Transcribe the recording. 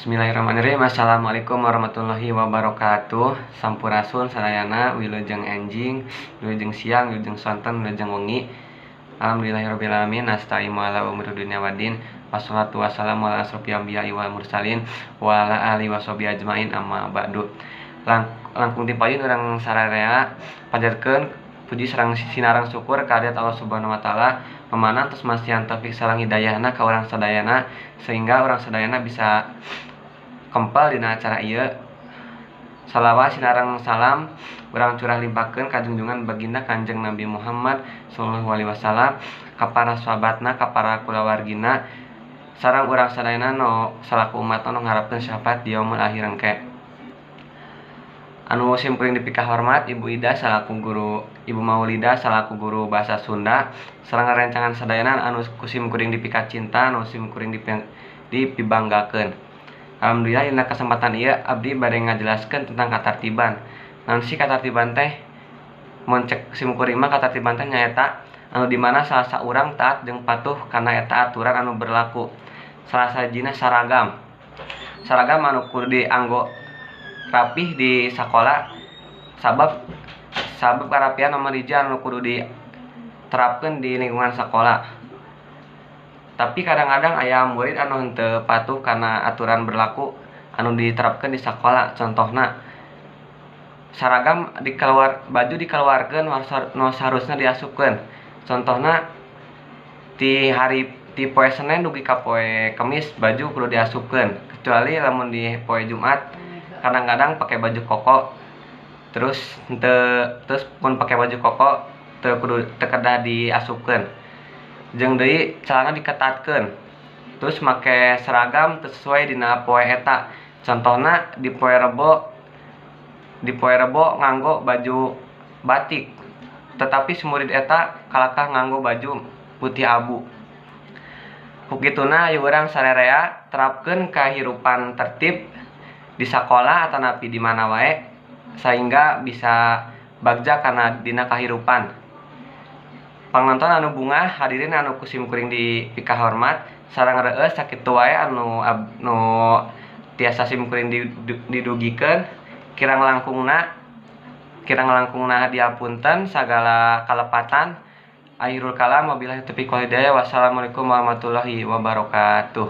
Bismillahirrahmanirrahim. Assalamualaikum warahmatullahi wabarakatuh. Sampurasun sadayana, wilujeng enjing, wilujeng siang, wilujeng sonten, wilujeng wengi. Alhamdulillahirabbil alamin, nasta'inu ala umuri dunya waddin. Wassalatu wassalamu ala asrofil anbiya'i wal mursalin wa ala alihi washabihi ajmain, amma ba'du. Langkung ti payun urang sararea panjatkeun puji sareng sinareng syukur kehadirat Allah Subhanahu wa taala, mamana tos masihan taufik sareng hidayahna ka urang sadayana sehingga urang sadayana bisa kempel dina acara ieu. Salawat sinareng salam urang curah limpahkeun ka junjungan baginda Kanjeng Nabi Muhammad sallallahu alaihi wasallam, ka para sahabatna, ka para kulawargina, sareng urang sadayana nu salaku umat nu ngarepkeun syafaat di yaumul akhir engke. Anu simkuring dipikahormat Ibu Ida salaku guru, Ibu Maulida salaku guru bahasa Sunda, sareng rerencangan sadayana anu ku simkuring dipikacinta, anu simkuring dipibanggakeun. Alhamdulillah, dina kesempatan ieu abdi bade ngajelaskeun tentang katartiban. Naon sih katartiban teh? Mun cek simkuring mah, katartiban teh nyaeta anu dimana salah saurang taat jeung patuh kana eta aturan anu berlaku. Salah sahijina saragam. Saragam anu kudu dianggo rapih di sakola, sabab sabab karapian nomor hiji anu kudu diterapkeun di lingkungan sakola. Tapi kadang-kadang aya murid anu henteu patuh kana aturan berlaku anu diterapkeun di sakola. Contohna, saragam dikeluar, baju dikeluarkeun nu saharusna diasupkeun. Contohna, ti hari ti poe Senen dugi ka poe Kemis baju kudu diasupkeun, kecuali lamun di poe Jumat kadang-kadang pake baju koko, terus henteu, terus mun pake baju koko teu kudu, teu kedah diasupkeun. Jeung deui celana diketatkeun, terus make seragam teu sesuai dina poe eta. Contohna, di poe Rebo nganggo baju batik, tetapi si murid eta kalakah nganggo baju putih abu. Ku kituna, ayo urang sarerea terapkeun kahirupan tertib di sakola atanapi di mana wae sehingga bisa bagja kana dina kahirupan. Pangnonton anu bungah, hadirin anu ku simkuring dipikahormat sareng reueus, sakitu wae anu nu tiasa simkuring didugikeun. Kirang langkungna diapunten sagala kalepatan. Akhirul kalam, wabillahi taufiq wal hidayah, wassalamualaikum warahmatullahi wabarakatuh.